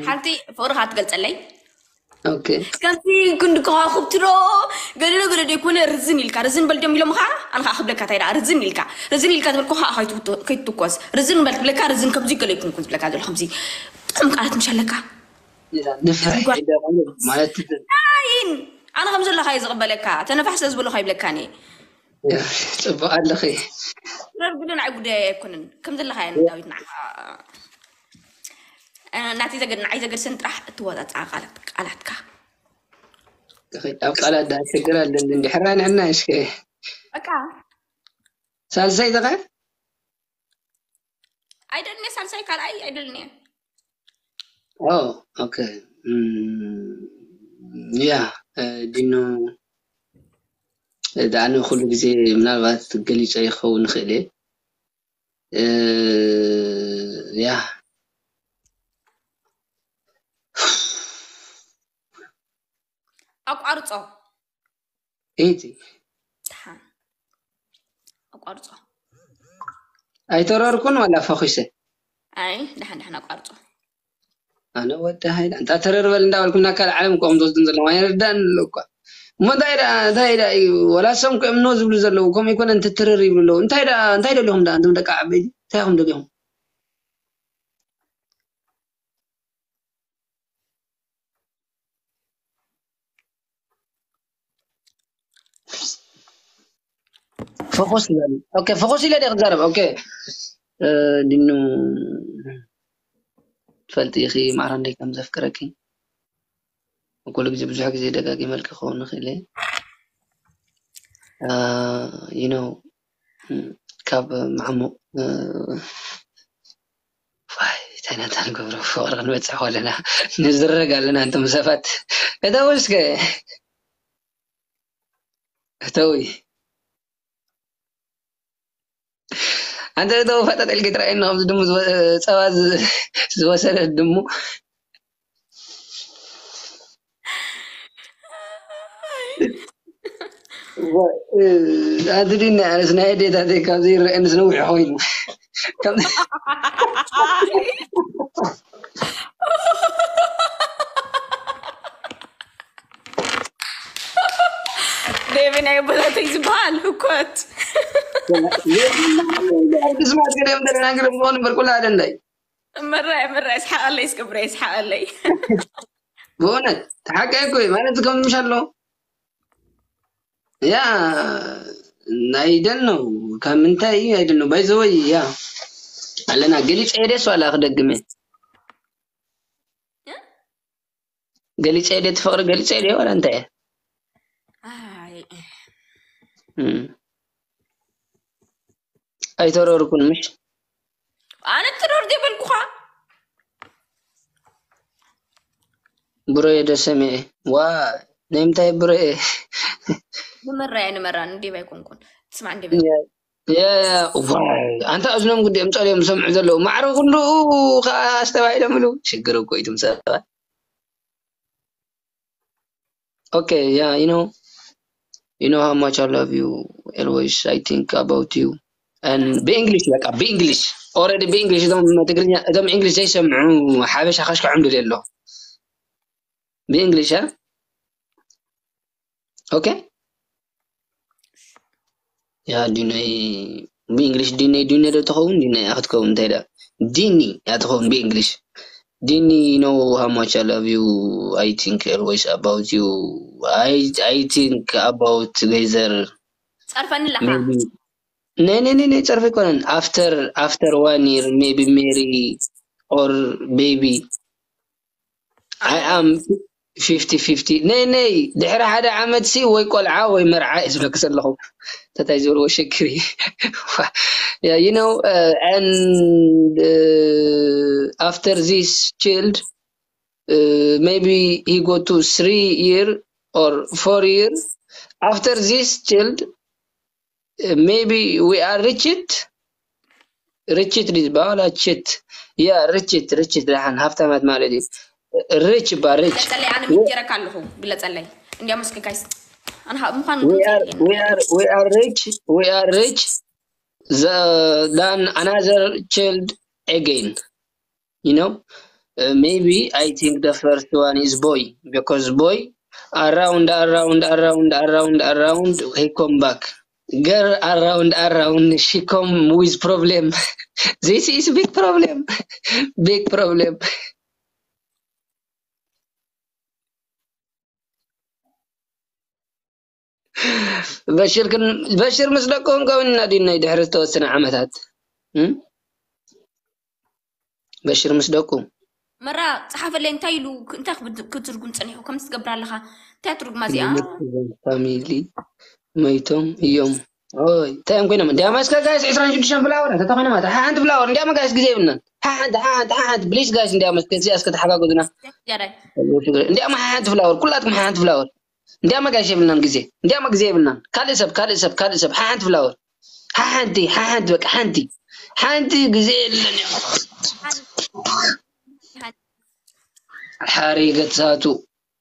ሓንቲ ፍቕርኻ ትገልጸለይ። ከምዚ ክንዲ ከዋኽብቲ ዶ ገለ ገለ ዶ ይኮነ፣ ርዝን ኢልካ፣ ርዝን በል ዲዮም ኢሎምኻ። ኣነ ከዓ ክብለካ እንታይ ደኣ ርዝን ኢልካ፣ ርዝን ኢልካ ዝበልኩኻ ከይትውቶ- ከይትትኮስ። ርዝን በል ክብለካ፣ ርዝን ከምዚ ገለ ይኩንኩን ዝብለካ ዘሎ ከምዚ ጥዑም ቃላት ምሽ ኣለካ። ንፍሕ ማለት ኣይን ኣነ ከም ዘለኻ እየ ዝቕበለካ። ተነፋሕ ስለ ዝበሉኻ ይብለካኒ። ጽቡቅ ኣለኺ። ረርግዶ ንዓይ ጉዳይ ኣይኮንን። ከም ዘለኻ እየ ዳዊት ንዓኻ። ናተይ ዘገድ ንዓይ ዘገድሰን ጥራሕ እትወጻጽኣ ቃላት- ቃላትካ። ኣብ ቃላት ዳ ችግር ኣለኒ እንዲ ሕራይ ንዕና እሽከ በቃ ሳልሳይ ተኸ ኣይደልኔ ሳልሳይ ካልኣይ ኣይደልኔ። ኦ ኦኬ ያ ዲኖ ዳኣነ ኩሉ ግዜ ምናልባት ገሊፀ ይኸውን ንኽእል እየ ያ ኣቋርጾ ኢቲ ደሓን ኣቋርጾ። ኣይተረርኩን ዋላ ፈኺሰ ኣይ ደሓን ደሓን ኣቋርጾ። ኣነ ወዲ ሃይለ እንታ ተረርበል እንዳበልኩም ናካል ዓለም ቆም ዝወስድን ዘለኹም ኣይርዳን ኣሎ እኳ እሞ እንታይ ዳ እንታይ ዳ እዩ ወላ ሰም ኮም ኖ ዝብሉ ዘለዉ ከምኡ ይኮነ እንትትርር ይብሉ ኣለዉ እንታይ ዳ እንታይ ደሊኹም ዳ እንቶም ደቂ ዓበይቲ እንታይ ኢኹም ደሊኹም ፎኮስ ይበል ኦኬ ፎኮስ ኢለ ደ ክዛረብ ኦኬ ድኑ ትፈልጢ ኢኺ ማዕረ እንደ ከም ዘፍቅረኪ ኩሉ ግዜ ብዙሕ ግዜ ደጋጊመልኪ ክኸውን ንኽእል እየ you know ካብ ማዕሙቕ እንታይ ናታ ንገብሮ ፍቕሪ ክንበፅሕ ከለና ንዝረግ ኣለና እንቶም ሰባት እተው እስከ እተዊ ኣንተ እተው ፈጠጥ ኢልኪ ትረኣየኒ ከምዚ ድሙ ዝወ- ፀባ ዝ- ዝወሰደ ድሙ ኣድሪኒ ኣነስ ናይ ኣዴታተይ ካብዚ ይረአንስ ነዊሕ ኮይኑ ከም ዴቪ ናይ ኣቦታተይ ዝበሃል ህኮት ስማት ገደም ተደናግረ ምኾኑ እምበር ኩላ ኣደንዳይ ምራይ ምራይ ይስሓቐለይ እስክብረ ይስሓቐለይ ብእውነት ተሓቀ እኮ እዩ ማለት ከም ምሽ ኣሎ ያ ናይ ደን ነው ካብ ምንታይ እዩ ኣይደን ነው ባይዘወይ ያ ኣለና ገሊፀ ሄደ እሱ ኣላ ክደግመ ገሊፀ ሄደ ትፈቅሪ ገሊፀ ሄደ ወላ እንታይ እየ ኣይ ኣይተረርኩን ምሽ ኣነ ትረር ዘይበልኩኻ ብሮየ ዶ ሰሚዐ ዋ ናይ ምንታይ ብሮየ ንምራያ ንመራ እንዲብ ኣይኮንኩን ትስማዕ እንዲብ ያ ያ ዋ ኣንታ እዝኖም ግዲኦም ጸልዮም ዝሰምዑ ዘለዉ ማዕረ ኩሉ ከዓ ኣስተባሂሎም ኢሉ ሽግር እኮ ኢቱም ሰባት okay yeah you know you know how much I love you always I think about you and ብእንግሊሽ በቃ ብእንግሊሽ already ብእንግሊሽ እዞም ትግርኛ እዞም እንግሊሽ ዘይሰምዑ ሓበሻ ከሽክዖም ድልየ ኣለኹ ብእንግሊሽ እ okay ያ ዲነይ ብእንግሊሽ ዲነይ ዲነ ዶ ትኸውን ዲነይ እያ ክትከውን እንታይ ዳ ዲኒ እያ ትኸውን ብእንግሊሽ ዲኒ you know how much I love you I think always about you I I think about whether ጸርፈኒ ኣለኻ maybe ናይ ናይ ናይ ናይ ጸርፊ ኣይኮነን after after one year maybe marry or baby I am fifty fifty ነይ ነይ ድሕሪ ሓደ ዓመት ሲ ወይ ቆልዓ ወይ መርዓ እዩ ዝብለክ ዘለኹ ተታይ ዝበልዎ ሽግር yeah, you know uh, and uh, after this child uh, maybe he go to three year or four year after this child uh, maybe we are rich ርችት ድዩ ዝበሃል ችት ያ ርችት ርችት ደሓን ሃፍታማት ማለት እዩ ሪች ባ ሪች ግለፀለይ ኣነ ሚት ገይረካ ኣለኹ ግለፀለይ እንዲያ መስኪ ጋይስ ኣነ ምዃኑ we are we are we are rich we are rich the, than another child again you know Uh, maybe I think the first one is boy, because boy, around, around, around, around, around, he come back. Girl, around, around, she come with problem. This is big problem. Big problem. በሽር ግን፣ በሽር ምስ ደቁ ክንከውን ኢና ድዩ ናይ ድሕሪ ዝተወሰነ ዓመታት? እም? በሽር ምስ ደቁ። መራ፣ ጸሓፈለይ፣ እንታይ ኢሉ፣ እንታይ ክብድ-፣ ክትርጉም ጸኒሑ፣ ከምዚ ትገብር ኣለኻ? እንታይ ትርጉማ እዚኣ? ፋሚሊ መይቶም እዮም። ኦይ፣ እንታይ እዮም ኮይኖም? እንዲያም እስከ ጋይስ፣ ዕስራን ሽዱሽተን ፍላወር፣ ተተኾይኖም፣ ሓንቲ ፍላወር፣ እንዲያም ጋይስ፣ ግዜ የብልናን። ሓንቲ፣ ሓንቲ፣ ሓንቲ፣ ፕሊስ ጋይስ፣ እንዲያም እስከ፣ እዚኣ እስከ ተሓጋገዙና። ያዳይ። እንዲያም ሓንቲ ፍላወር፣ ኩላትኩም ሓንቲ ፍላወር። እንዲያም ጋይስ፣ የብልናን ግዜ። እንዲያም ግዜ የብልናን። ካልእ ሰብ፣ ካልእ ሰብ፣ ካልእ ሰብ፣ ሓንቲ ፍላወር። ሓንቲ፣ ሓንቲ፣ በቃ ሓንቲ። ሓንቲ ግዜ የለን። ሓሪ ገጻቱ።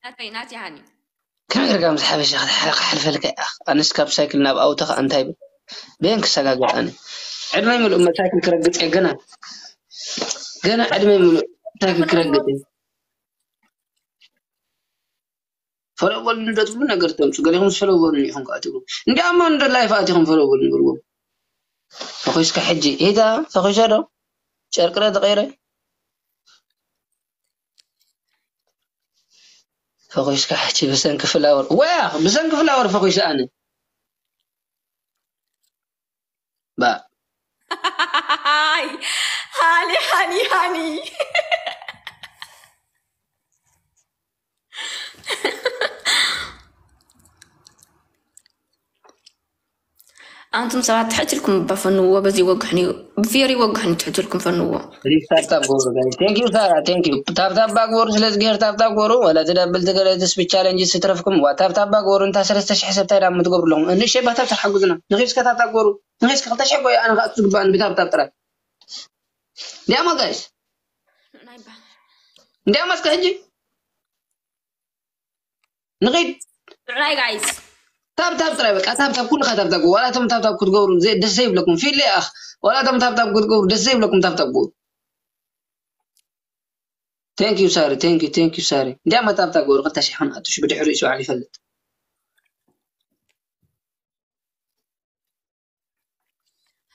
ናተይ፣ ናቲ ሃኒ። ከመይ ጌርካ ምስ ሓበሻ ክትሓ-፣ ክሓልፈልካ ኢኻ? ኣነስ ካብ ሳይክል ናብ ኣውቶ ኸኣ እንታይ ብል? በየን ክሰጋገር ኣነ? ዕድመይ ምሉእ መ-፣ ሳይክል ክረግጽ እየ ገና። ገና ዕድመይ ምሉእ ሳይክል ክረግጽ እየ። ፈለወል እንዶ ትብሉ ነገር ተምጹ። ገሊኹም ፈለወል ኢኹም ከኣ ትብሉ። እንዲያማ እንዶ ላይፍ ኣቲኹም ፈለወል ንብልዎም። ፈኺስካ ሕጂ። ኢታ ፈኺሰ ዶ? ጨርቂ ዶ ተቐይረ? ፈኺስካ ሕጂ ብሰንኪ ፍላወር። ወያ፣ ብሰንኪ ፍላወር ፈኺሰ ኣነ። ባ። ኣይ፣ ሃኒ፣ ሃኒ፣ ሃኒ። ኣንቱም ሰባት ትሕት ኢልኩም እባ ፈንውዎ፣ በዚ ይወግሕን እዩ፣ ቬሪ ይወግሕን እዩ፣ ትሕት ኢልኩም ፈንውዎ። ፕሊዝ ታፕታፕ ጎበዝ ጋይስ። ቴንክ ዩ ሳራ፣ ቴንክ ዩ። ታፕታፕ ባግበሩ፣ ስለዚ ገይር ታፕታፕ ጎሩ፣ ወላ እቲ ዳብል ትገለ እቲ ስፒች ቻለንጅ ስትረፍኩም፣ ዋ ታፕታፕ ባግበሩ፣ እንታ ሰለስተ ሽሕ ሰብ ታይ ዳም ትገብሩ ኣለኹም? እንሽ ባ ታፕታፕ ሓጉዝና። ንኺድ እስከ ታፕታፕ ጎሩ፣ ንኺድ እስከ ክልተ ሽሕ ጎዩ፣ ኣነ ኻኣ ዝግባእኒ ብታፕታፕ ጥራይ። እንዲያማ ጋይስ። ናይ ባ- እንዲያማ እስከ ሕጂ ንኺድ። ጥራይ ጋይስ። ታፕታፕ ጥራይ በቃ፣ ታፕታፕ ኩልኻ ታፕታፕ። ዋላ እቶም ታፕታፕ ክትገብሩ ዘይ-፣ ደስ ዘይብለኩም፣ ፊል ኣኽ። ዋላ እቶም ታፕታፕ ክትገብሩ ደስ ዘይብለኩም፣ ታፕታፕ ግበሩ። ቴንክ ዩ ሳሪ፣ ቴንክ ዩ፣ ቴንክ ዩ ሳሪ። እንዲያማ ታፕታፕ ግበሩ፣ ክልተ ሽሕ ክንኣቱ፣ እሺ፣ ብድሕሪኡ እሱ ባዕሉ ይፈልጥ።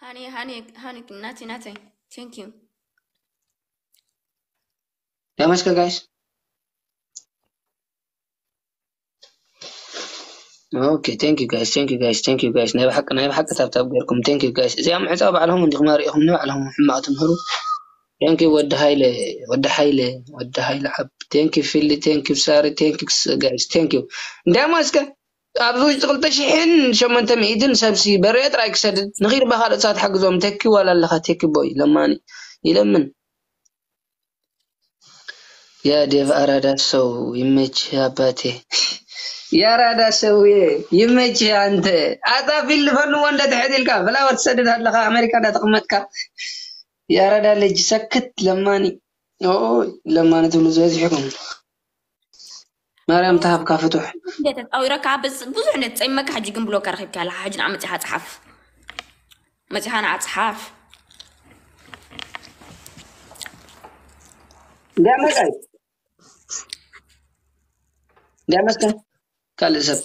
ሃኒ፣ ሃኒ፣ ሃኒ፣ ናተይ፣ ናተይ። ቴንክ ዩ። ደመስከ ጋይስ። ኦኬ፣ ቴንክ ዩ ጋይስ፣ ቴንክ ዩ ጋይስ፣ ቴንክ ዩ ጋይስ። ናይ ብሓቂ፣ ናይ ብሓቂ ታፕታፕ ገይርኩም፣ ቴንክ ዩ ጋይስ። እዚኣ ምዕጻው ባዕልኹም እንዲኹም ኣርእኹም፣ ንባዕልኹም ሕማቕ ትምህሩ። ቴንክ ዩ ወዲ ሃይለ፣ ወዲ ሃይለ፣ ወዲ ሃይለ ዓብ። ቴንክ ዩ ፊሊ፣ ቴንክ ዩ ሳሪ፣ ቴንክ ዩ ጋይስ፣ ቴንክ ዩ። እንዲያማ እስከ ኣብዚ ውሽጢ ክልተ ሽሕን ሸሞንተ ሚእትን ሰብሲ በርየ ጥራይ ክሰድድ፣ ንኺድ ብኻልእ ሰባት ሓግዞም። ቴኪ ዋላ ኣለኻ፣ ቴኪ ቦይ ለማኒ ይለምን። ያ ዴቭ ኣራዳ ሰው ይመች ኣባቴ። የኣራዳ ሰውዬ ይመች። ኣንተ ኣታ ፊልድ ፈንዎ እንደ ትሕት ኢልካ ፍላወር ትሰድድ ኣለኻ፣ ኣሜሪካ እንዳተቐመጥካ። የኣራዳ ልጅ ሰክት ለማኒ። ኦይ ለማኒ ትብሉ ዝበዝሕኩም። ማርያም ተሃብካ ፍቱሕ። እንዴት ተጣዊረካ በዝ-፣ ብዙሕ እንዴት ጸይመካ ሕጂ ግን ብሎከር ረኺብካ ኣለኻ። ሕጂ ንዓ መጺኻ ጸሓፍ። መጺኻ ንዓ ጸሓፍ። እንዲያ መጻይ። እንዲያ መስከ ካልእ ሰብ።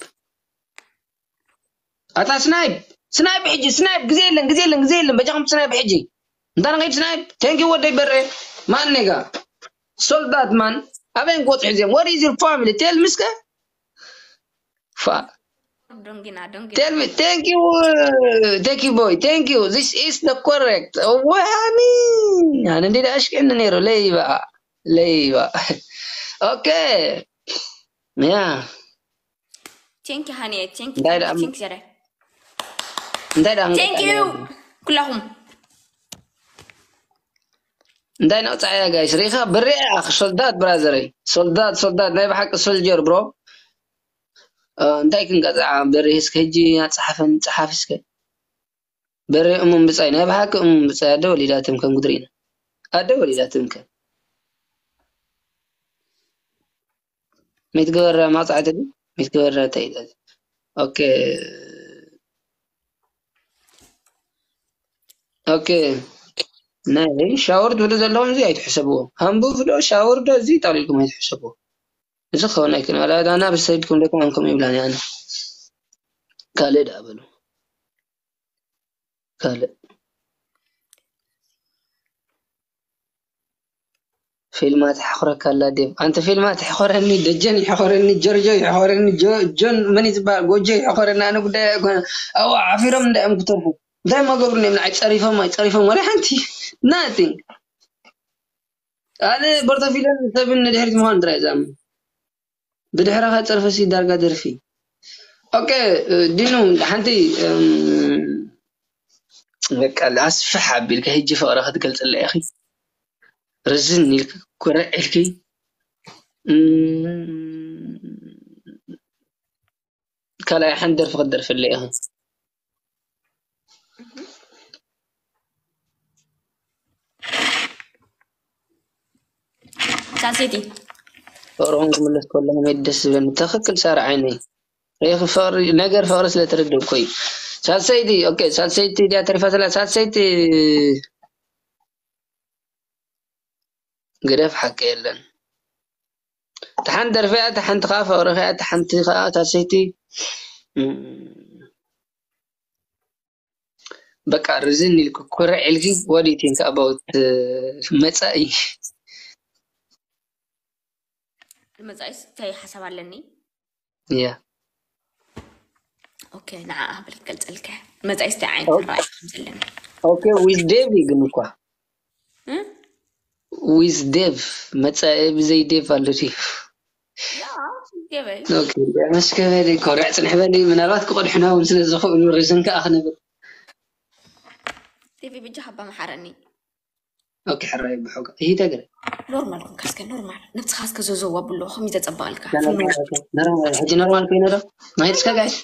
ኣታ ስናይፕ፣ ስናይፕ ሕጂ፣ ስናይፕ ግዜ የለን፣ ግዜ የለን፣ ግዜ የለን። በጃኹም ስናይፕ ሕጂ። እንታ ንኸይድ ስናይፕ፣ ቴንክ ዩ ወደይ በረ። ማን ኔጋ? ሶልዳት ማን? ኣበይን ክወጽሑ እዚኦም? What is your family? Tell me እስከ። ፋ። ዶንጊና፣ ዶንጊና። Tell me. Thank you, uh, thank you boy. Thank you. This is the correct. ወሃኒ። ኣነ እንዴ ኣሽቅኒ ነይሩ። ለይባ። ለይባ። ኦኬ። ያ። ቴንክ ዩ ሃኒ፣ ቴንክ ዩ፣ እንታይ ቴንክ ዩ፣ ደኣ ቴንክ ዩ ዘረ። እንታይ ደኣ ቴንክ ዩ። ኩላኹም። እንታይ ነቕጻ እያ ጋይስ? ሪኢኻ ብሬ ኣኽ ሶልዳት ብራዘረይ። ሶልዳት፣ ሶልዳት ናይ ብሓቂ ሶልጀር ብሮ። እ፣ እንታይ ክንቀጽዓ ብሬ እስከ ሕጂ ኣጽሓፈን ጸሓፍ እስከ። ብሬ እሙን ብጻይ ናይ ብሓቂ እሙን ብጻይ ኣደ ወሊዳትም ከም ጉድሪና። ኣደ ወሊዳትም ከም። ሚት ገበራ ማጽዓት ዲ? ሚት ገበራ እንታይ እዩ? ኦኬ። ኦኬ። ናይ ሻወር ትብሉ ዘለኹም እዚ ኣይትሕሰብዎ። ሃምቡ ፍዶ ሻወር ዶ እዚ ጠቕሊልኩም ኣይትሕሰብዎ። እዚ ክኸውን ኣይክእልን። ዋላ ኣና ብሰይድኩም ደኩም ኣንኩም ይብላኒ ኣነ። ካልእ ደኣ በሉ። ካልእ። ፊልማ ተሕኽረካ ኣላ ዴቭ። ኣንተ ፊልማ ተሕኾረኒ፣ ደጀን ይሕኾረኒ፣ ጆርጆ ይሕኾረኒ፣ ጆ-፣ ጆን መን እዩ ዝበሃል? ጎጆ ይሕኾረኒ። ኣነ ጉዳይ ኣይኮነ። ኣብኡ ዓፊሮም እንዳዮም ክተርፉ። እንታይ እሞ ገብሩ እዮም ንዓይ ጸሪፎም ኣይጸሪፎም ወላ ሓንቲ። Nothing። ኣነ ቦርቶፊልን ሰብን ንድሕሪት ምዃን ጥራይ እዛም። ብድሕረኻ ጸርፊ ሲ ዳርጋ ደርፊ። ኦኬ፣ ዲኑ፣ ሓንቲ፣ እም፣ በቃ ኣስፍሕ ኣቢልካ ሄጂ ፍቕሪ ክትገልጽላ ኢኺ። ርዝን ኢልኪ፣ ኩርዕ ኢልኪ። እም፣ ካልኣይ ሓንቲ ደርፊ ክትደርፍለይ ኢኺ። ሳልሰይቲ። ፍቕርኹም ክምለስ ከሎ ከመይ ደስ ዝብለኒ። ትኽክል ሳራ ዓይነይ። ርኢኺ ፍቕሪ፣ ነገር ፍቕሪ ስለ ትርድእ እኮ እዩ። ሳልሰይቲ፣ ኦኬ፣ ሳልሰይቲ ድያ ተሪፋ ዘላ? ሳልሰይቲ ግደፍ ሓቂ የለን። እታ ሓንቲ ደርፊ እያ፣ እታ ሓንቲ ኸዓ ፍቕሪ እያ፣ እታ ሓንቲ ኸዓ ሳልሰይቲ። እም፣ በቃ ርዝን ኢልኪ ኩርዕ ኢልኪ፣ what do you think about መጻኢ? ንመጻኢስ እንታይ ሓሳብ ኣለኒ? ያ ኦኬ፣ ንዓኣ በል ክገልጸልካ። ንመጻኢስ እንታይ ዓይነት ኣረኣእያ ከም ዘለኒ? ኦኬ፣ with ዴቭ ግን እኳ እም? with ዴቭ መጻኢ ብዘይ ዴቭ ኣሎ ድዩ? ያ፣ ዴቭ እዩ። ኦኬ፣ ምስ ከበደ ኮርዕ ጽንሕ በሊ፣ ምናልባት ክቐድሑና እውን ስለ ዝኽእሉ ርዝን ከኣ ክነብል። ዴቭ ብጃ ሓባ መሓረኒ። ኦኬ፣ ሕራይ ብሖጋ። ይሄ ተገረ። ኖርማል ኮንካ እስከ ኖርማል። ነብስኻ እስከ ዘዘው ኣብሎ፣ ከመይ ዘጸብቐልካ? ኖርማል፣ ኖርማል፣ ሕጂ ኖርማል ኮይነ ዶ? ማየት እስከ ጋይስ።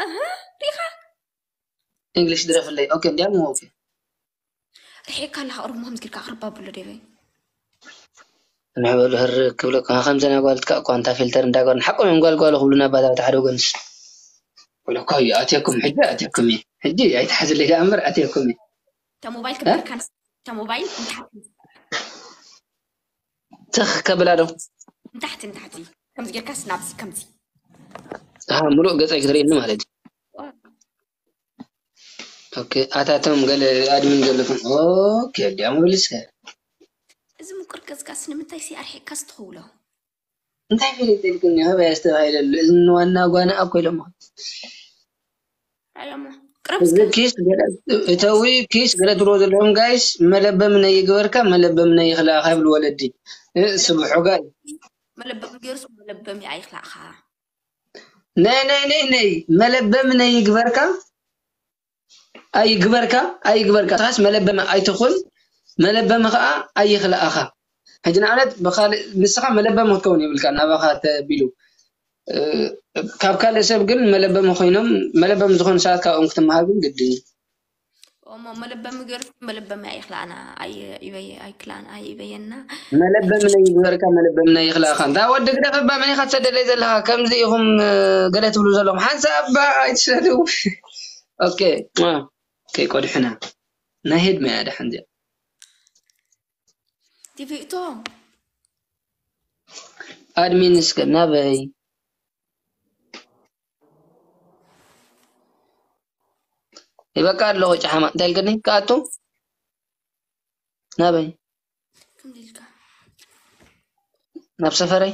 ኣህ፣ ሪኻ? እንግሊሽ ድረፍለይ። ኦኬ፣ እንዲያም ኦኬ። ርሒቕካ ኣለኻ፣ ኦሮሞ ከምዚ ጌርካ ኣቕርብ ኣብሎ ዴቨይ። ንሕበሉ ህር ክብለኩም፣ ከምዘን ኣጓልት ከኣ እኳ እንታ ፊልተር እንዳገሩ፣ ንሓቆም እዮም ጓል ጓል ክብሉና ኣባታት ሓደ ወገንስ። ወለኳ እዩ፣ ኣትየኩም፣ ሕጂ ኣትየኩም እየ። ሕጂ ኣይትሓዝለይ ደኣ እምበር ኣትየኩም እየ። እታ ሞባይል እ? ከበድካ ንስ-፣ እታ ሞባይል ንታሕቲ፣ ትኽ ከብላ ዶ? ንታሕቲ፣ ንታሕቲ። ከምዚ ጌርካስ ናብዚ፣ ከምዚ። ኣሃ፣ ምሉእ ገጸይ ክትርእየኒ ማለት እዩ። ዋ። ኦኬ፣ ኣታቶም ገለ ኣድሚን ዘለኩም። ኦኬ፣ እንዲያም መልስከ። እዚ ምቁር ገጽካስ ንምንታይ ሲ ኣርሒቕካስ ትኸውሎ? እንታይ ፊልም ኢልኩኒ? ከበይ ኣስተባሂለሉ? እዚ ዋና ጓና እኮ ኢሎሞ። ኣዮሞ። ቅረብ እዚ እስከ። ኪስ ገለ፣ እተዊ ኪስ ገለ ትብሎ ዘለኹም ጋይስ፣ መለበም ነይግበርካ፣ መለበም ነይኽላኻ ይብሉ ወለዲ። እ፣ ስብሑ ጋይ። መለበም ገይሩስ መለበም ኣይኽላእኻ። ነይ፣ ነይ፣ ነይ፣ ነይ፣ መለበም ነይግበርካ፣ ኣይግበርካ፣ ኣይግበርካ። ንስኻስ መለበሚ ኣይትኹን፣ መለበሚ ኸኣ ኣይኽላእኻ። ሕጂ ንኣብነት ብኻልእ፣ ንስኻ መለበሚ ክትከውን የብልካ፣ ናባኻ ተቢሉ። እ፣ ካብ ካልእ ሰብ ግን መለበሚ ኮይኖም፣ መለበሚ ዝኾኑ ሰባት ካብኦም ክትመሃር ግን ግድን እዩ። እሞ መለበሚ ገይሩ መለበሚ ኣይኽላእና፣ ኣይ-፣ ይበየ-፣ ኣይክላእና፣ ኣይበየና። መለበሚ ናይ ይግበርካ፣ መለበሚ ናይ ይኽላእካ። እንታ ወዲ ግደፍ እባ፣ መን ኢኻ ትሰደለይ ዘለኻ? ከምዚ ኢኹም፣ እ፣ ገለ ትብሉ ዘለኹም። ሓንሳብ እባ ኣይትሰደው። ኦኬ፣ እ፣ ከይቆድሕና። ናይ ሄድመያ ደሓን እዚኣ። ቲቪ እቶ። ኣድሚን እስከ ናበይ? ይበቃ ኣለኹ ጫሓማ። እንታይ ኢልክኒ? ክኣቱ? ናበይ? ከምዚ ኢልካ። ናብ ሰፈረይ?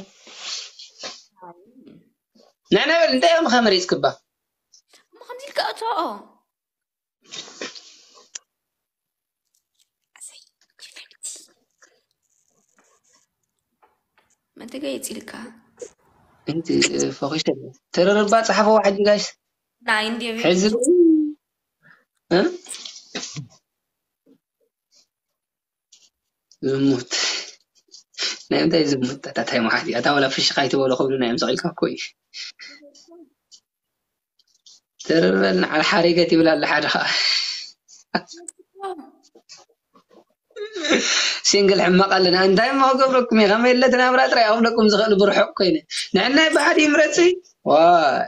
ንዕና በል፣ እንታይ እዮም ከመሪጽክባ? እሞ ከምዚ ኢልካ እቶ። መን ተገይጽ ኢልካ? እንቲ ፎኪስ የለ። ተረርባ ጸሓፈዋ ሕጂ ጋይስ። ናይ እንዲዮ ሕዚ እ? ዝሙት። ናይ እንታይ ዝሙት? ኣታ ታይ መሓት እያ? ኣታ ወላ ፍሽኽ ኣይትበሎ ክብሉ ናይ ምሰቕ ኢልካ እኮ እዩ። ተረርበል ንዓል ሓሪገት ይብል ኣሎ ሓደ ኸዓ። ሲንግል ሕማቕ ኣለና። እንታይ እሞ ክገብረኩም እየ? ከመይ የለት ናብራ ጥራይ ክብለኩም ዝኽእል ብርሑቕ ኮይነ። ንዕናይ ብሓደ ይምረጽ። ዋይ።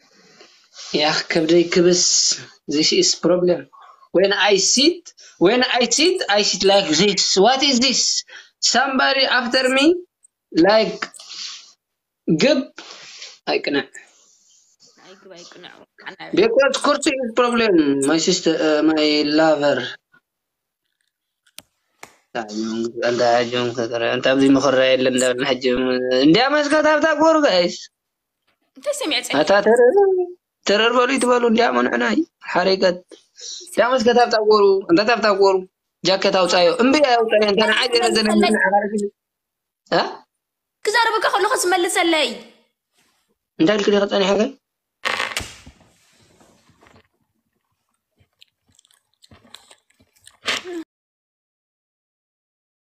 ያኽ ከብደይ ክብስ። This is problem. When I sit, when I sit, I sit like this. What is this? Somebody after me, like ግብ ኣይቅነዕ። ኣይግባ ይቅንዑ። Because ኩርሲ is problem, my sister, uh, my lover. ኣንታ ሕጂ እንታይ ኣብዚ ምኽራ የለ እንዳበልና ሕጂ እንዲያ መስከት ኣብታ ጎሩ ጋይስ እንታይ ሰሚዐ ፀ ኣታ ተረር ተረር በሉ ይትበሉ እንዲያ መንዕናይ ሓሪቀት እንዲያ መስከት ኣብታ ጎሩ እንታ ኣብታ ጎሩ ጃኬት ኣውፃዮ እምቢ ኣውፃዮ እንተ ንዓ ገይረ ዘለ ክዛረበካ ከለኹ ዝመልሰለይ እንታይ ኢልክ ዲኸ ፀኒሐ